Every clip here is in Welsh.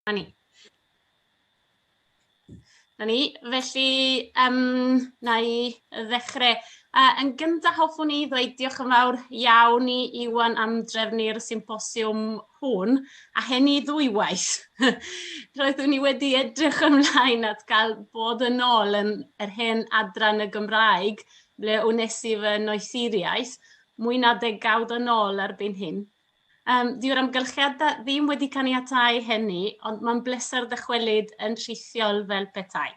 Na ni. Na ni. Felly, um, na i ddechrau. Yn gyntaf, hoffwn i ddweud diolch yn fawr iawn i Iwan am drefnu'r symposiwm hwn, a hynny ddwywaith. Roeddwn i wedi edrych ymlaen at gael bod yn ôl yn yr hen adran y Gymraeg, ble wnes i fy noethuriaeth, mwy na degawd yn ôl erbyn hyn. Dyw'r amgylchiadau ddim wedi caniatáu hynny, ond mae'n bleser dychwelyd yn rhithiol fel petai.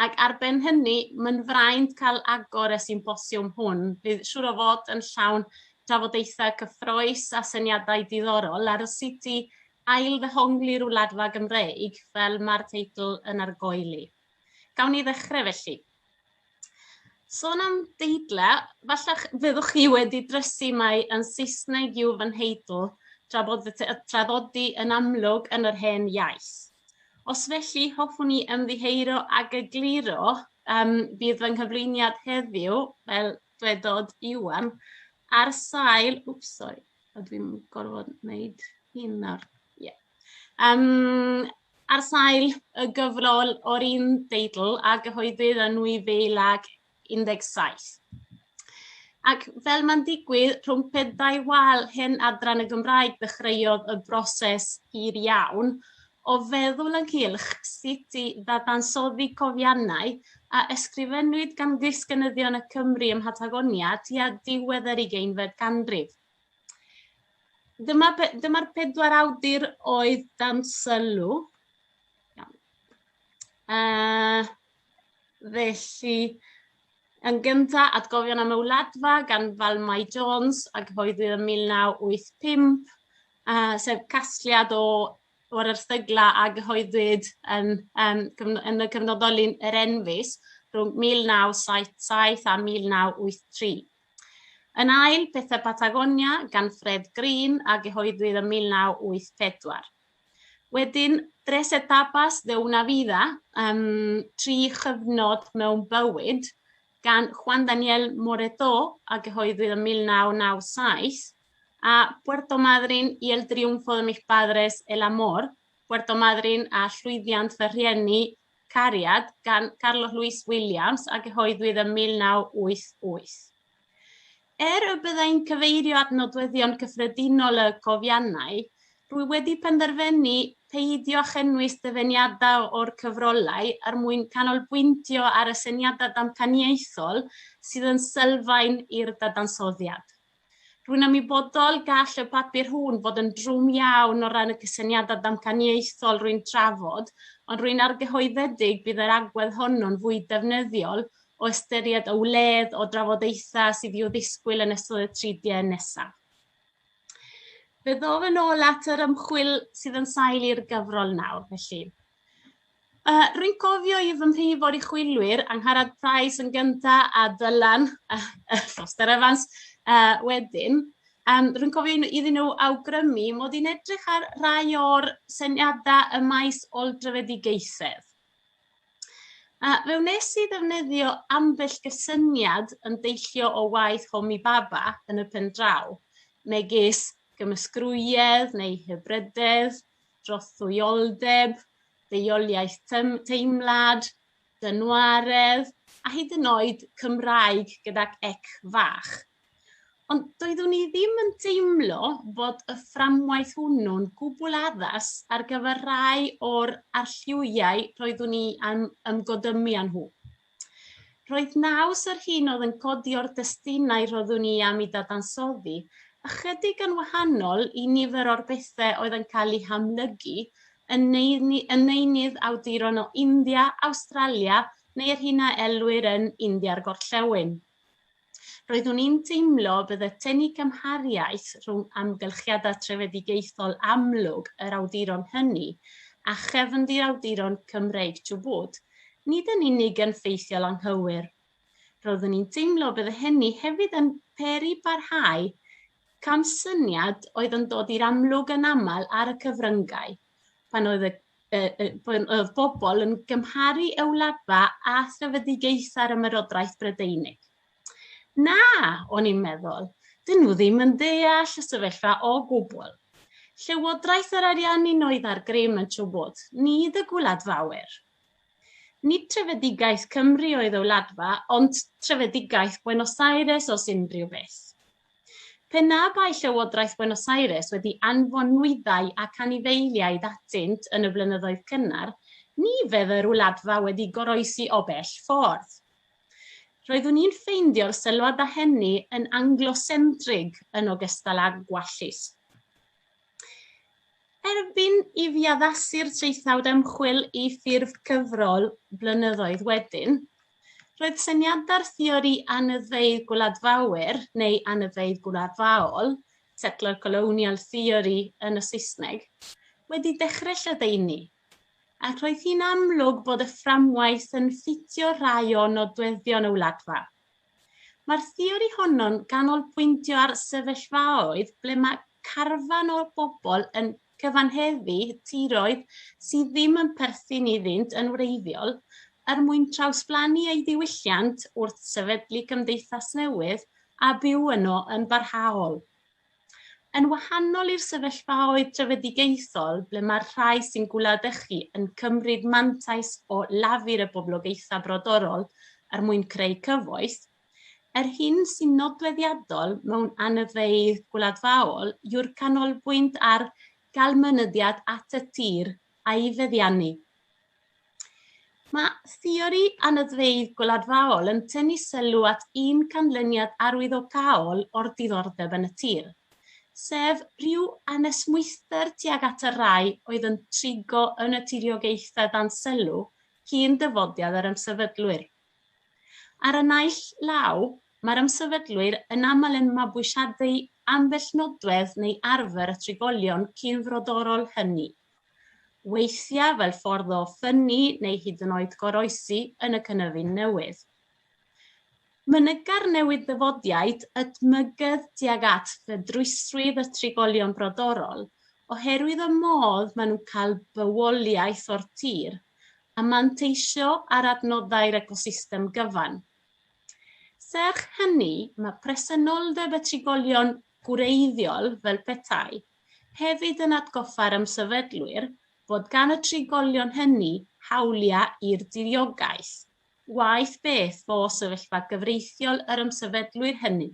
Ac ar ben hynny, mae'n fraint cael agor y symposiwm hwn. Bydd siŵr o fod yn llawn trafodaethau cyffrous a syniadau diddorol ar sut i ail-ddehongli'r Wladfa Gymreig, fel mae'r teitl yn argoeli. Gawn ni ddechrau felly. Sôn am deitlau, falle fyddwch chi wedi drysu mai yn Saesneg yw fy nheitl, tra bod y traddodi yn amlwg yn yr hen iaith. Os felly, hoffwn i ymddiheuro ag egluro, bydd fy nghyflwyniad heddiw, fel dwedodd Iwan, ar sail... Wps, sori, a dwi'n gorfod wneud hyn nawr. Ie. Ar sail y gyfrol o'r un deitl a gyhoeddwyd yn 2017. Ac fel mae'n digwydd, rhwng pedair wal hen adran y Gymraeg ddechreuodd y broses hir iawn o feddwl ynghylch sut i ddadansoddi cofiannau a ysgrifennwyd gan ddisgynyddion y Cymry ym Mhatagonia tua diwedd yr ugeinfed ganrif. Dyma'r dyma pedwar awdur oedd dan sylw. Iawn. Felly, yn gyntaf, Atgofion am y Wladfa gan Valmai Jones a gyhoeddwyd yn 1985, sef casgliad o'r erthyglau a gyhoeddwyd yn y cyfnodolyn Yr Enfys rhwng 1977 a 1983. Yn ail, Pethau Patagonia gan Fred Green a gyhoeddwyd ym 1984. Wedyn, Tres etapas de una vida, tri chyfnod mewn bywyd, gan Juan Daniel Moretó a gyhoeddwyd ym 1997, a Puerto Madryn y el triunfo de mis padres, el amor, Puerto Madryn a llwyddiant fy rhieni, Cariad gan Carlos Luis Williams a gyhoeddwyd ym 1988. Er y byddai'n cyfeirio at nodweddion cyffredinol y cofiannau, rwy wedi penderfynu peidio â chynnwys dyfyniadau o'r cyfrolau er mwyn canolbwyntio ar y syniadau damcaniaethol sydd yn sylfaen i'r dadansoddiad. Rwy'n ymwybodol gall y papur hwn fod yn drwm iawn o ran y cysyniadau damcaniaethol rwy'n trafod, ond rwy'n argyhoeddedig bydd yr agwedd honno'n fwy defnyddiol o ystyried y wledd o drafodaethau sydd i'w ddisgwyl yn ystod y tridiau nesaf. Fe ddof yn ôl at yr ymchwil sydd yn sail i'r gyfrol nawr, felly. Rwy'n cofio i fy mhrif oruchwylwyr, Angharad Price yn gynta a Dylan Foster Evans wedyn, rwy'n cofio iddyn nhw awgrymu mod i'n edrych ar rai o'r syniadau y maes ôl-drefedigaethedd. Fe wnes i ddefnyddio ambell gysyniad yn deillio o waith Homi Bhabha yn y pen draw, megis gymysgrwyedd neu hybrydedd, drothwyoldeb, deuoliaeth teimlad, dynwaredd, a hyd yn oed Cymraeg gydag ec fach. Ond doeddwn i ddim yn teimlo bod y fframwaith hwnnw'n gwbl addas ar gyfer rhai o'r arlliwiau roeddwn i am ymgodymu â nhw. Roedd naws yr hyn oedd yn codi o'r testunau roeddwn i am eu dadansoddi ychydig yn wahanol i nifer o'r bethau oedd yn cael eu hamlygu yn neunydd awduron o India, Awstralia neu'r hyn a elwir yn India'r Gorllewin. Roeddwn i'n teimlo bydde tynnu cymhariaeth rhwng amgylchiadau trefedigaethol amlwg yr awduron hynny a chefndir awduron Cymreig Chubut nid yn unig yn ffeithiol anghywir. Roeddwn i'n teimlo bydde hynny hefyd yn peri parhau camsyniad oedd yn dod i'r amlwg yn aml ar y cyfryngau pan oedd y pan oedd bobl yn gymharu y Wladfa â threfedigaethau'r Ymerodraeth Brydeinig. Na, o'n i'n meddwl, dyn nhw ddim yn deall y sefyllfa o gwbl. Llywodraeth yr Ariannin oedd ar grym yn Chubut, nid y gwladfawyr. Nid trefedigaeth Cymru oedd y wladfa, ond trefedigaeth Buenos Aires os unrhyw beth. Pe na bai Llywodraeth Buenos Aires wedi anfon nwyddau ac anifeiliaid atynt yn y blynyddoedd cynnar, ni fedd yr wladfa wedi goroesi o bell ffordd. Roeddwn i'n ffeindio'r sylwad a hynny yn anglocentrig yn ogystal â gwallus. Erbyn i fi addasu'r traethawd ymchwil i ffurf cyfrol blynyddoedd wedyn, roedd syniadau'r theori aneddfeydd gwladfawyr neu aneddfeydd gwladfaol, settler colonial theory yn y Saesneg, wedi dechrau lledaenu, ac roedd hi'n amlwg bod y fframwaith yn ffitio rhai o nodweddion y wladfa. Mae'r theori honno'n ganolbwyntio ar sefyllfaoedd ble mae carfan o bobl yn cyfanheddu tiroedd sydd ddim yn perthyn iddynt yn wreiddiol er mwyn trawsblannu eu diwylliant wrth sefydlu cymdeithas newydd a byw yno yn barhaol. Yn wahanol i'r sefyllfaoedd trefedigaethol ble mae'r rhai sy'n gwladychu yn cymryd mantais o lafur y boblogaethau brodorol er mwyn creu cyfoeth, yr hyn sy'n nodweddiadol mewn aneddfeydd gwladfaol yw'r canolbwynt ar gael mynediad at y tir a'i feddiannu. Mae theori aneddfeydd gwladfaol yn tynnu sylw at un canlyniad arwyddocaol o'r diddordeb yn y tir, sef rhyw anesmwythder tuag at y rai oedd yn trigo yn y tiriogaethau dan sylw cyn dyfodiad yr ymsefydlwyr. Ar y naill law, mae'r ymsefydlwyr yn aml yn mabwysiadu ambell nodwedd neu arfer y trigolion cyn-frodorol hynny, weithiau fel ffordd o ffynnu neu hyd yn oed goroesi yn y cynefin newydd. Mynyga'r newydd ddyfodiaid edmygedd tuag at fedrwysrwydd y trigolion brodorol oherwydd y modd maen nhw'n cael bywoliaeth o'r tir a manteisio ar adnoddau'r ecosystem gyfan. Serch hynny, mae presenoldeb y trigolion gwreiddiol fel petai hefyd yn atgoffa'r ymsefydlwyr bod gan y trigolion hynny hawliau i'r diriogaeth, waeth beth fo sefyllfa gyfreithiol yr ymsefydlwyr hynny.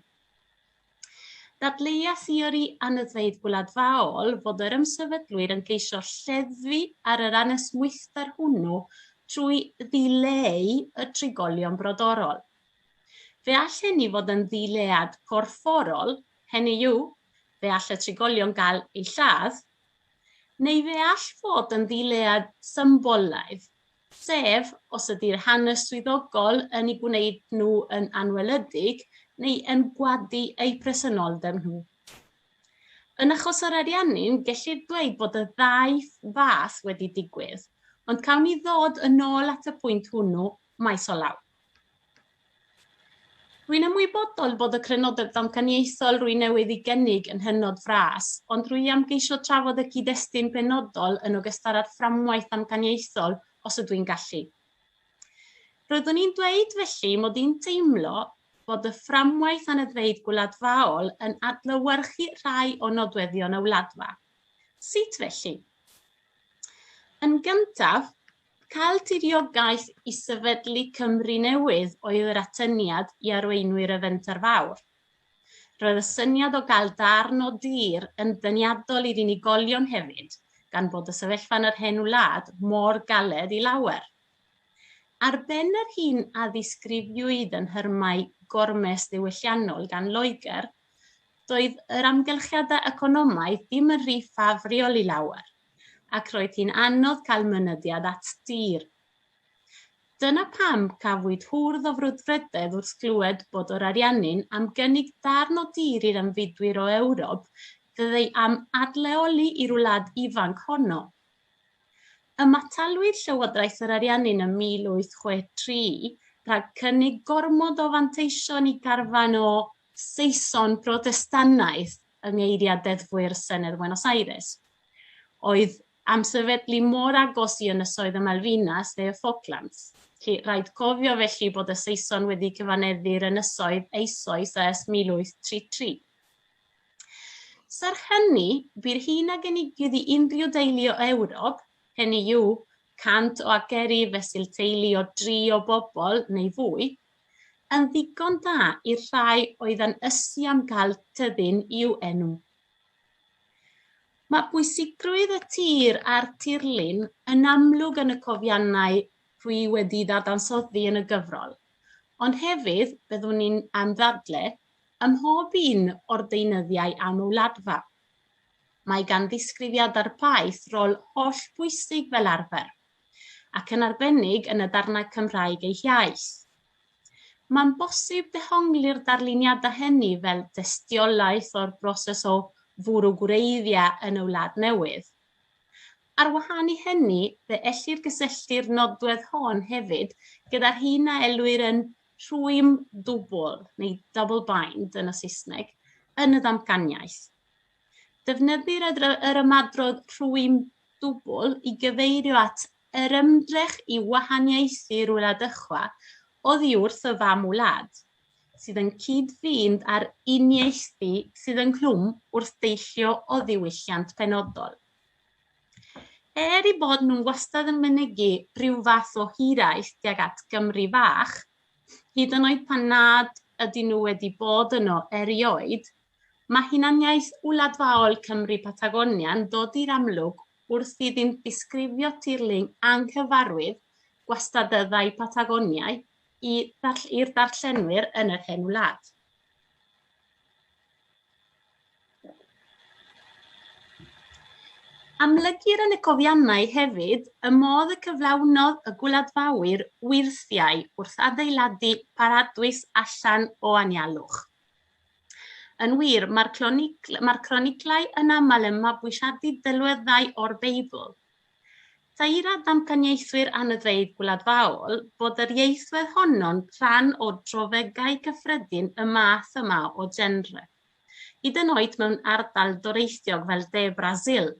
Dadleua theori aneddfeydd gwladfaol fod yr ymsefydlwyr yn ceisio lleddfu ar yr anesmwythder hwnnw trwy ddileu y trigolion brodorol. Fe all hynny fod yn ddilead corfforol, hynny yw, fe all y trigolion gael eu lladd, neu fe all fod yn ddilead symbolaidd, sef os ydy'r hanes swyddogol yn eu gwneud nhw yn anweledig neu yn gwadu eu presenoldeb nhw. Yn achos yr Ariannin, gellir dweud bod y ddau fath wedi digwydd, ond cawn ni ddod yn ôl at y pwynt hwnnw maes o law. Rwy'n ymwybodol bod y crynodeb damcaniaethol rwy newydd ei gynnig yn hynod fras, ond rwy am geisio trafod y cyd-destun penodol yn ogystal â'r fframwaith damcaniaethol os ydw i'n gallu. Roeddwn i'n dweud felly mod i'n teimlo bod y fframwaith aneddfeydd gwladfaol yn adlewyrchu rhai o nodweddion y wladfa. Sut felly? Yn gyntaf, cael tiriogaeth i sefydlu Cymru newydd oedd yr atyniad i arweinwyr y Fenter Fawr. Roedd y syniad o gael darn o dir yn dyniadol i'r unigolion hefyd, gan bod y sefyllfa yn yr hen wlad mor galed i lawer. Ar ben yr hyn a ddisgrifiwyd yn nhermau gormes ddiwylliannol gan Loegr, doedd yr amgylchiadau economaidd ddim yn rhy ffafriol i lawer, ac roedd hi'n anodd cael mynediad at dir. Dyna pam cafwyd hwrdd o frwdfrydedd wrth glywed bod yr Ariannin am gynnig darn o dir i'r ymfudwyr o Ewrop fyddai am adleoli i'r wlad ifanc honno. Ymatalwyd Llywodraeth yr Ariannin ym 1863 rhag cynnig gormod o fanteision i garfan o Saeson Protestannaidd yng ngeiriau deddfwyr Senedd Buenos Aires, oedd am sefydlu mor agos i ynysoedd y Malvinas neu y Falklands. Felly, rhaid cofio felly bod y Saeson wedi cyfaneddu'r ynysoedd eisoes ers 1833. Serch hynny, bu'r hyn a gynigiwyd i unrhyw deulu o Ewrop, hynny yw, 100 o aceri fesul teulu o dri o bobl neu fwy, yn ddigon da i'r rhai oedd yn ysu am gael tyddyn i'w enw. Mae pwysigrwydd y tir a'r tirlun yn amlwg yn y cofiannau rwy wedi ddadansoddi yn y gyfrol, ond hefyd, byddwn i'n am ddadle, ym mhob un o'r deunyddiau am y Wladfa. Mae gan ddisgrifiadau'r paith rôl hollbwysig fel arfer, ac yn arbennig yn y darnau Cymraeg eu hiaith. Mae'n bosib dehongli'r darluniadau hynny fel tystiolaeth o'r broses o fwrw gwreiddiau yn y wlad newydd. Ar wahân i hynny, fe ellir gysylltu'r nodwedd hon hefyd gyda'r hyn a elwir yn rhwym dwbl, neu double bind yn y Saesneg, yn y ddamcaniaeth. Defnyddir yr ymadrodd rhwym dwbl i gyfeirio at yr ymdrech i wahaniaethu'r wladychfa oddi wrth y fam wlad, sydd yn cyd-fynd â'r uniaethu sydd ynghlwm wrth deillio o ddiwylliant penodol. Er eu bod nhw'n wastad yn mynegi rhyw fath o hiraeth tuag at Gymru fach, hyd yn oed pan nad ydyn nhw wedi bod yno erioed, mae hunaniaeth wladfaol Cymru Patagonia'n dod i'r amlwg wrth iddynt ddisgrifio tirlun anghyfarwydd gwastadeddau Patagonia i'r darllenwyr yn yr hen wlad. Amlygir yn y cofiannau hefyd y modd y cyflawnodd y gwladfawyr wyrthiau wrth adeiladu paradwys allan o anialwch. Yn wir, mae'r mae croniclau yn aml yn mabwysiadu delweddau o'r Beibl. Taera damcaniaethwyr annyddfeydd gwladfaol bod yr ieithwedd honno'n rhan o drofegau cyffredin y math yma o genre. Hyd yn oed mewn ardal doreithiog fel De Brasil,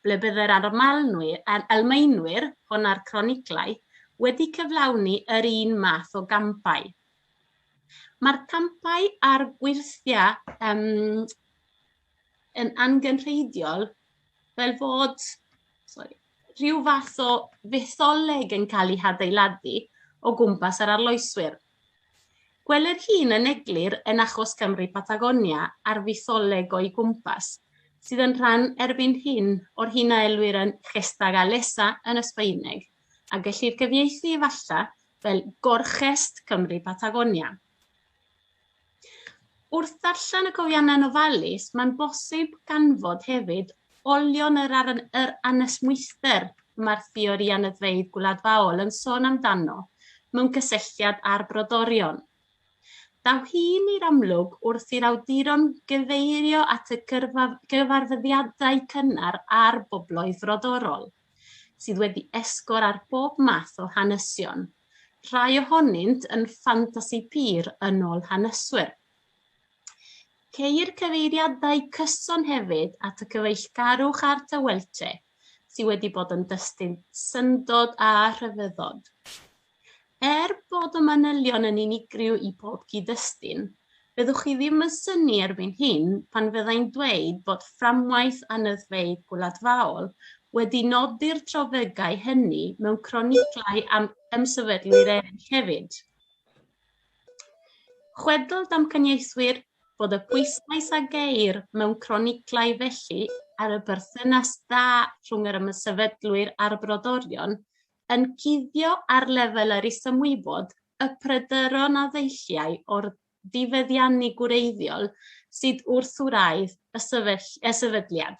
ble bydde'r Almaenwyr, honna'r croniclau, wedi cyflawni yr un math o gampau. Mae'r campau a'r gwyrthiau yn angenrheidiol fel fod sorry, rhyw fath o fytholeg yn cael ei hadeiladu o gwmpas yr arloeswyr. Gwelir hyn yn eglur yn achos Cymru Patagonia a'r fytholeg o'i gwmpas, sydd yn rhan erbyn hyn o'r hyn a elwir yn Gesta Galesa yn y Sbaeneg, a gellir cyfieithu efallai fel Gorchest Cymru Patagonia. Wrth ddarllen y cofiannau'n ofalus, mae'n bosib ganfod hefyd olion yr, ar, yr anesmwythder mae'r theori aneddfeydd gwladfaol yn sôn amdano mewn cysylltiad â'r brodorion. Daw hyn i'r amlwg wrth i'r awduron gyfeirio at y cyfarfyddiadau cynnar a'r bobloedd frodorol, sydd wedi esgor ar bob math o hanesion, rhai ohonynt yn ffantasi pur yn ôl haneswyr. Ceir cyfeiriadau cyson hefyd at y cyfeillgarwch a'r taweltre sydd wedi bod yn destun syndod a rhyfeddod. Er bod y manylion yn unigryw i bob cyd-destun, fyddwch chi ddim yn synnu erbyn hyn pan fyddai'n dweud bod fframwaith aneddfeydd gwladfaol wedi nodi'r trofegau hynny mewn croniclau am ymsefydlwyr eraill hefyd. Chwedl damcaniaethwyr bod y pwyslais a geir mewn croniclau felly ar y berthynas dda rhwng yr ymsefydlwyr a'r brodorion yn cuddio ar lefel yr isymwybod y pryderon a ddeilliai o'r difeddiannu gwreiddiol sydd wrth wraidd y sefydliad.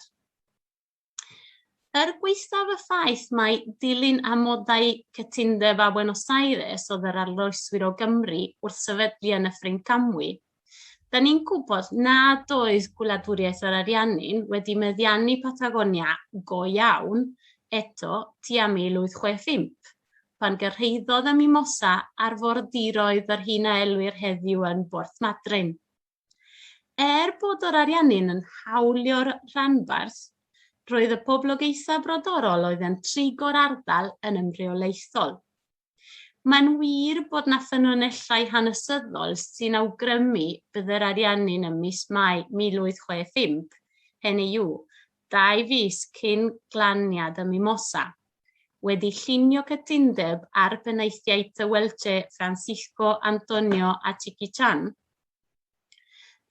Er gwaethaf y ffaith mai dilyn amodau cytundeb â Buenos Aires oedd yr arloeswyr o Gymru wrth sefydlu yn Nyffryn Camwy, da ni'n gwybod nad oedd gwladwriaeth yr Ariannin wedi meddiannu Patagonia go iawn eto tua 1865, pan gyrhaeddodd y Mimosa arfordiroedd yr hyn a elwir heddiw yn Borth Madryn. Er bod yr Ariannin yn hawlio'r rhanbarth, roedd y poblogaethau brodorol oedd yn trigo'r ardal yn ymreolaethol. Mae'n wir bod 'na ffynonellau hanesyddol sy'n awgrymu bydd yr Ariannin ym mis Mai 1865 NAU, 2 fis cyn glaniad y Mimosa, wedi llunio cytundeb â'r penaethiaid Tehuelche Francisco Antonio a Chiquichán.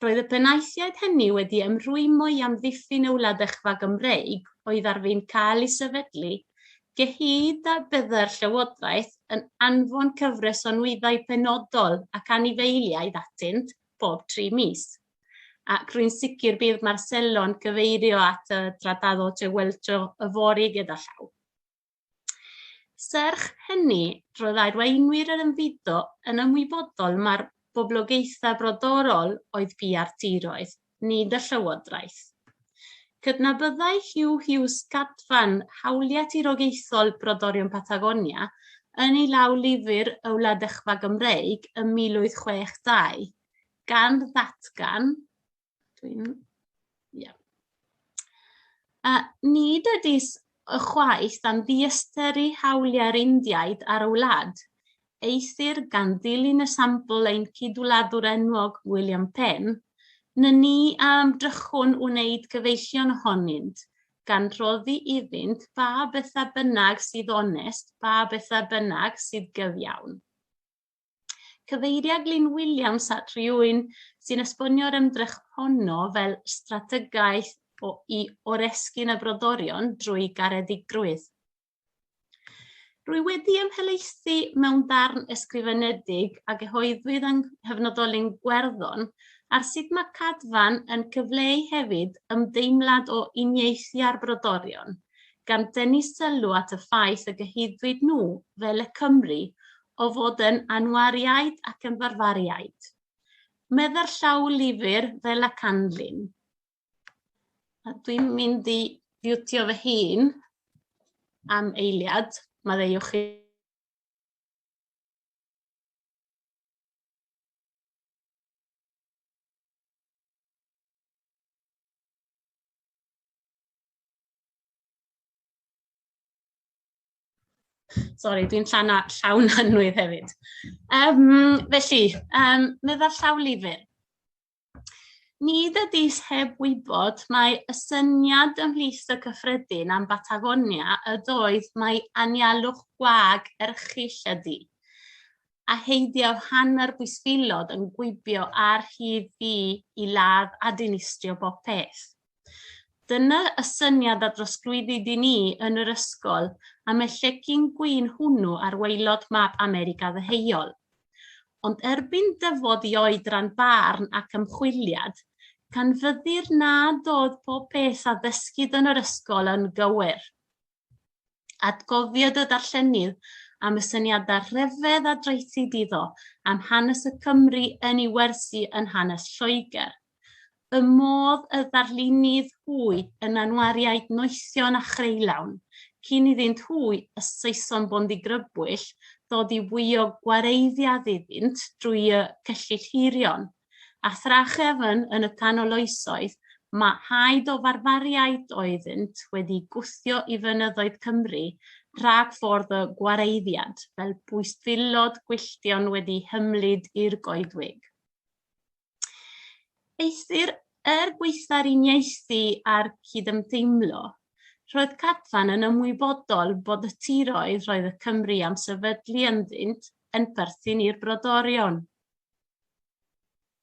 Roedd y penaethiaid hynny wedi ymrwymo i amddiffyn y wladechfa Gymreig oedd ar fin cael ei sefydlu, gyhyd â byddai'r llywodraeth yn anfon cyfres o nwyddau penodol ac anifeiliaid atynt bob 3 mis. Ac rwy'n sicr bydd Marcelo'n cyfeirio at y Tratado Tehuelche yfory gyda llaw. Serch hynny, roedd arweinwyr yr ymfudo yn ymwybodol mai'r boblogaethau brodorol oedd piau'r tiroedd, nid y llywodraeth. Cydnabyddai Hugh Hughes Cadfan hawliau tirogaethol brodorion Patagonia yn ei lawlyfr Y Wladechfa Gymreig ym 1862, gan ddatgan, Dwi'n... Ie. A nid ydys ychwaith am ddiystyru hawliau'r Indiaid ar y wlad, eithr gan ddilyn esiampl ein cydwladwr enwog William Penn, na ni a ymdrechwn wneud cyfeillion ohonynt, gan roddi iddynt ba bethau bynnag sydd onest, ba bethau bynnag sydd gyfiawn. Cyfeiria Glyn Williams at rhywun sy'n esbonio'r ymdrech honno fel strategaeth o, i oresgyn y brodorion drwy garedigrwydd. Rwy wedi ymhelaethu mewn darn ysgrifenedig a gyhoeddwyd yng nghyfnodolyn Gwerddon ar sut mae Cadfan yn cyfleu hefyd ymdeimlad o uniaethu â'r brodorion, gan dynnu sylw at y ffaith y gyhuddwyd nhw, fel y Cymry, o fod yn anwariaid ac yn farfariaid. Meddai'r llawlyfr fel y canlyn. A dwi'n mynd i fiwtio fy hun am eiliad, maddeuwch chi. Sori, dwi'n llawn, llawn anwydd hefyd. Felly, meddai'r llawlyfr. Nid ydys heb wybod mai y syniad ymhlith y cyffredin am Batagonia ydoedd mai anialwch gwag erchyll ydy, a heidiau hanner bwystfilod yn gwibio ar hyd ddu i ladd a dinistrio bob peth. Dyna y syniad a drosglwyddid i ni yn yr ysgol am y llecyn gwyn hwnnw ar waelod map America Ddeheuol. Ond erbyn dyfod i oedran barn ac ymchwiliad, canfyddir nad oedd pob peth a ddysgid yn yr ysgol yn gywir. Atgofiad y darllenydd am y syniadau rhyfedd a draethid iddo am hanes y Cymry yn ei wersi yn hanes Lloegr. Y modd y ddarlunydd hwy yn anwariaid noethion a chreulawn, cyn iddynt hwy, y Saeson bondigrybwyll, ddod i wyo gwareiddiad iddynt drwy y cyllyll hirion. A thrachefn yn y canol oesoedd, mae haid o farfariaid oeddynt wedi gwthio i fynyddoedd Cymru rhag ffordd y gwareiddiad, fel bwystfilod gwylltion wedi hymlid i'r goedwig. Eithr, er gwaetha'r uniaethu a'r cydymdeimlo, roedd Cadfan yn ymwybodol bod y tiroedd roedd y Cymry am sefydlu ynddynt yn perthyn i'r brodorion.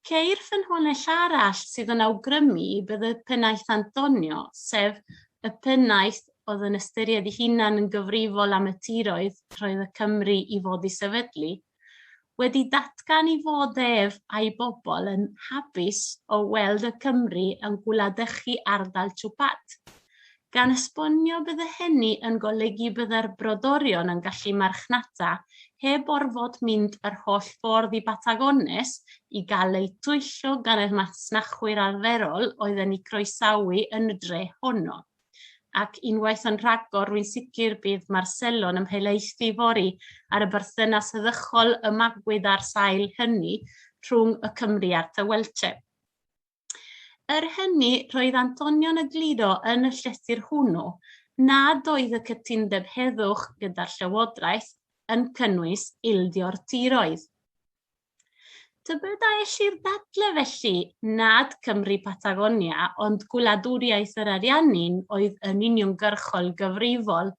Ceir ffynhonnell arall sydd yn awgrymu bydd y pennaeth Antonio, sef y pennaeth oedd yn ystyried ei hunan yn gyfrifol am y tiroedd roedd y Cymry i fod i sefydlu, wedi datgan ei fod ef a'i bobl yn hapus o weld y Cymry yn gwladychu ardal Chwpat, gan esbonio bydde hynny yn golygu bydde'r brodorion yn gallu marchnata heb orfod mynd yr holl ffordd i Batagones i gael eu twyllo gan y masnachwyr arferol oedd yn eu croesawu yn y dre honno. Ac unwaith yn rhagor, rwy'n sicr bydd Marcelo'n ymhelaethu fory ar y berthynas heddychol y magwyd ar sail hynny rhwng y Cymry a'r Tehuelche. Er hynny, roedd Antonio'n egluro yn y llythyr hwnnw nad oedd y cytundeb heddwch gyda'r llywodraeth yn cynnwys ildio'r tiroedd. Tybed a ellir dadle felly nad Cymru Patagonia ond gwladwriaeth yr Ariannin oedd yn uniongyrchol gyfrifol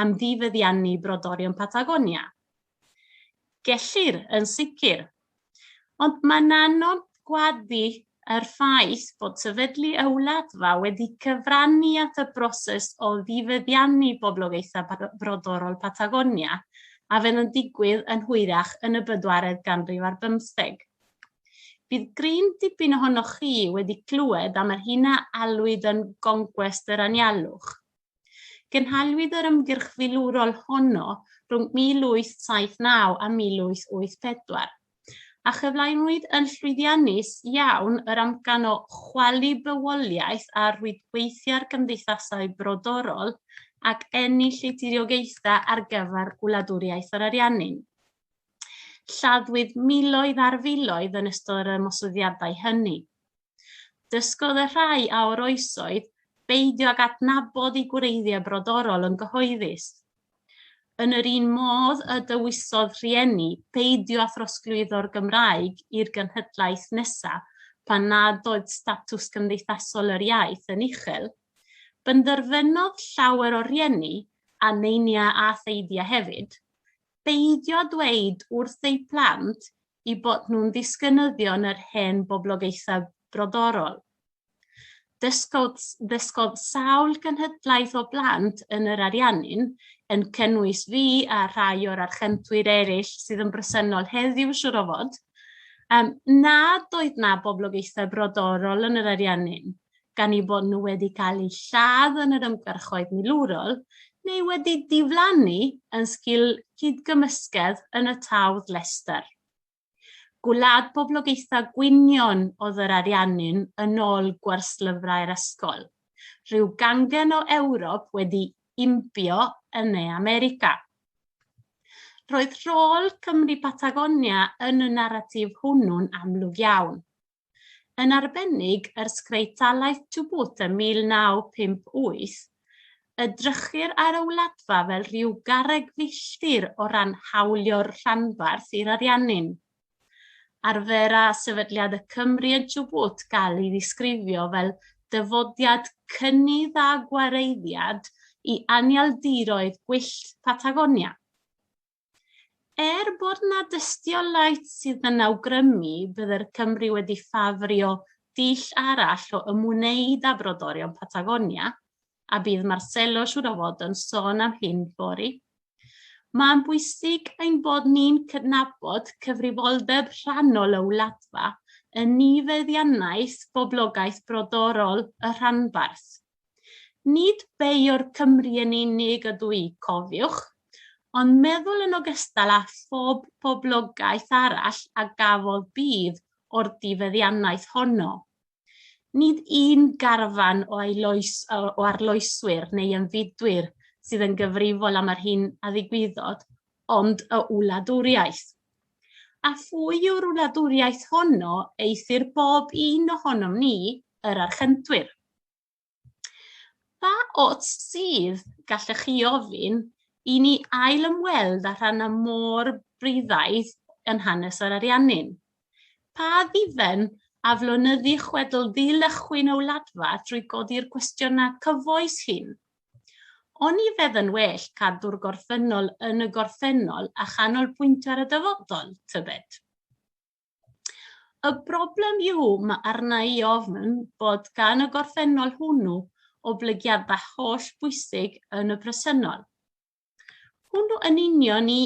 am ddifeddiannu brodorion Patagonia? Gellir, yn sicr. Ond mae'n anodd gwadu yr ffaith bod sefydlu y Wladfa wedi cyfrannu at y broses o ddifeddiannu boblogaethau brodorol Patagonia a fydd yn digwydd yn hwyrach yn y bedwaredd ganrif ar bymtheg. Bydd gryn dipyn ohonoch chi wedi clywed am yr hyn a alwyd yn goncwest yr anialwch. Cynhaliwyd yr ymgyrch filwrol honno rhwng 1879 a 1884, a chyflawnwyd yn llwyddiannus iawn yr amcan o chwalu bywoliaeth a rhwydweithiau'r cymdeithasau brodorol ac ennill eu tiriogaethau ar gyfer gwladwriaeth yr Ariannin. Lladdwyd miloedd ar filoedd yn ystod yr ymosodiadau hynny. Dysgodd y rhai a oroesoedd beidio ag adnabod eu gwreiddiau brodorol yn gyhoeddus. Yn yr un modd y dewisodd rhieni peidio â throsglwyddo'r Gymraeg i'r genhedlaeth nesaf pan nad oedd statws cymdeithasol yr iaith yn uchel, benderfynodd llawer o rieni, a neiniau a theidiau hefyd, beidio â dweud wrth eu plant eu bod nhw'n ddisgynyddion yr hen boblogaethau brodorol. Dysgodd, ddysgodd sawl genhedlaeth o blant yn yr Ariannin, yn cynnwys fi a rhai o'r archentwyr eraill sydd yn bresennol heddiw siŵr o fod, nad oedd na boblogaethau brodorol yn yr Ariannin, gan eu bod nhw wedi cael eu lladd yn yr ymgyrchoedd milwrol neu wedi diflannu yn sgil cydgymysgedd yn y tawdd Leicester. Gwlad boblogaethau gwynion oedd yr Ariannin yn ôl gwerslyfrau'r ysgol. Rhyw gangen o Ewrop wedi impio yn Ne America. Roedd rôl Cymru Patagonia yn y naratif hwnnw'n amlwg iawn. Yn arbennig ers creu talaith Chubut ym 1958, edrychir ar y Wladfa fel rhyw garreg filltir o ran hawlio'r rhanbarth i'r Ariannin. Arfera sefydliad y Cymry yn Chubut gael ei ddisgrifio fel dyfodiad cynnydd a gwareiddiad i anialdiroedd gwyllt Patagonia. Er bod 'na dystiolaeth sydd yn awgrymu bydde'r Cymry wedi ffafrio dull arall o ymwneud â brodorion Patagonia, a bydd Marcelo siŵr o fod yn sôn am hyn fory, mae'n bwysig ein bod ni'n cydnabod cyfrifoldeb rhannol y Wladfa yn nifeddiannaeth boblogaeth brodorol y rhanbarth. Nid beio'r Cymry yn unig ydw i, cofiwch, ond meddwl yn ogystal â phob poblogaeth arall a gafodd budd o'r difeddiannaeth honno. Nid un garfan o, aeloes, o arloeswyr neu ymfudwyr sydd yn gyfrifol am yr hyn a ddigwyddodd, ond y wladwriaeth. A phwy yw'r wladwriaeth honno eithr bob un ohonom ni, yr archentwyr? Pa ots sydd, gallech chi ofyn, i ni ail-ymweld â rhannau mor bruddaidd yn hanes yr Ariannin? Pa ddiben aflonyddu chwedl ddilychwyn y Wladfa drwy godi'r cwestiynau cyfoes hyn? Oni fedd yn well cadw'r gorffennol yn y gorffennol a chanolbwyntio ar y dyfodol, tybed? Y broblem yw, mae arna i ofn bod gan y gorffennol hwnnw oblygiadau holl bwysig yn y presennol. Hwnnw yn union i,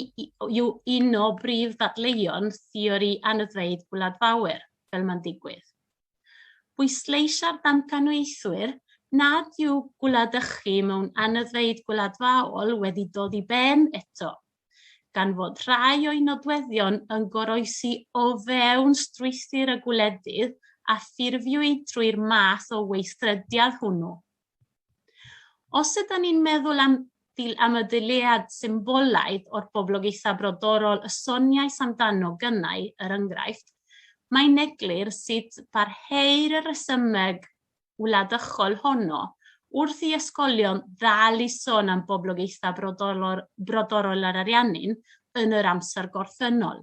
yw un o brif ddadleuon theori annyddfeydd gwladfawyr, fel mae'n digwydd. Pwysleisia'r damcaniaethwyr nad yw gwladychu mewn annyddfeydd gwladfaol wedi dod i ben eto, gan fod rhai o'i nodweddion yn goroesi o fewn strwythur y gwledydd a ffurfiwyd trwy'r math o weithrediad hwnnw. Os ydan ni'n meddwl am, am y dilead symbolaidd o'r boblogaethau brodorol y soniais amdano gynnau, er enghraifft, mae'n eglur sut parheir y rhesymeg wladychol honno wrth i ysgolion ddal i sôn am boblogaethau brodorol, brodorol yr Ariannin yn yr amser gorffennol.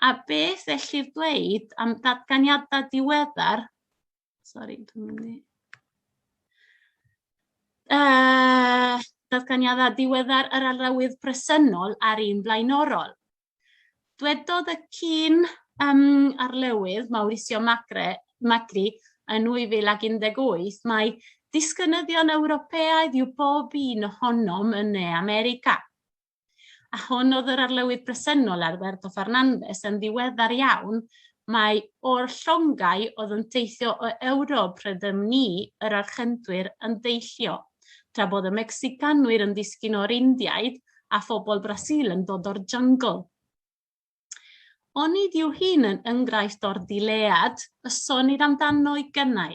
A beth ellir dweud am ddatganiadau diweddar? Sori, dwi'n mynd i... Datganiadau diweddar yr arlywydd presennol a'r un blaenorol. Dwedodd y cyn arlywydd Mauricio Macri yn 2018 mai disgynyddion Ewropeaidd yw bob un ohonom yn Ne America. A hwn oedd yr arlywydd presennol Alberto Fernandez yn ddiweddar iawn, mae o'r llongau oedd yn teithio o Ewrop rydym ni, yr Archentwyr, yn deillio, tra bod y Mecsicanwyr yn disgyn o'r Indiaid a phobl Brasil yn dod o'r jyngl. Onid yw hyn yn enghraifft o'r dilead y sonir amdano i gynnau?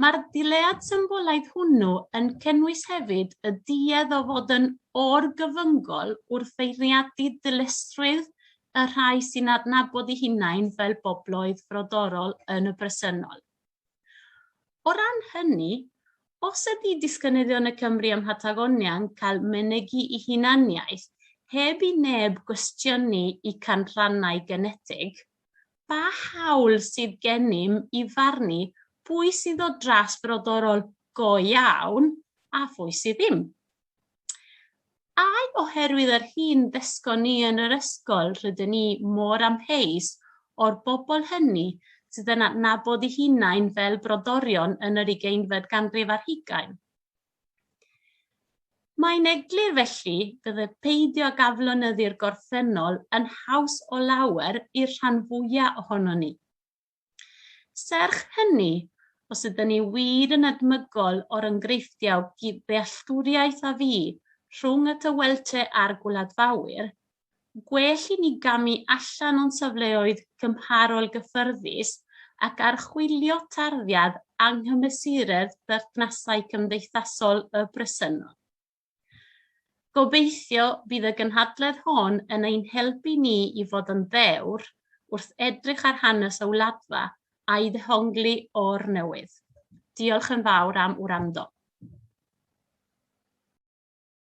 Mae'r dilead symbolaidd hwnnw yn cynnwys hefyd y duedd o fod yn or-gyfyngol wrth feirniadu dilysrwydd y rhai sy'n adnabod eu hunain fel bobloedd frodorol yn y presennol. O ran hynny, os ydy disgynyddion y Cymry ym Mhatagonia yn cael mynegi eu hunaniaeth heb i neb gwestiynu eu canrannau genetig, pa hawl sydd gennym i farnu pwy sydd o dras brodorol go iawn a phwy sydd ddim? Ai oherwydd yr hyn ddysgon ni yn yr ysgol rydyn ni mor amheus o'r bobl hynny sydd yn adnabod eu hunain fel brodorion yn yr ugeinfed ganrif ar hugain? Mae'n eglur felly bydde peidio ag aflonyddu'r gorffennol yn haws o lawer i'r rhan fwyaf ohonon ni. Serch hynny, os ydyn ni wir yn edmygol o'r enghreifftiau ddealltwriaeth a fu rhwng y Tehuelche a'r Gwladfawyr, gwell i ni gamu allan o'n safleoedd cymharol gyffyrddus ac archwilio tarddiad anghymesuredd berthnasau cymdeithasol y presennol. Gobeithio bydd y gynhadledd hon yn ein helpu ni i fod yn ddewr wrth edrych ar hanes y Wladfa a'i ddehongli o'r newydd. Diolch yn fawr am wrando.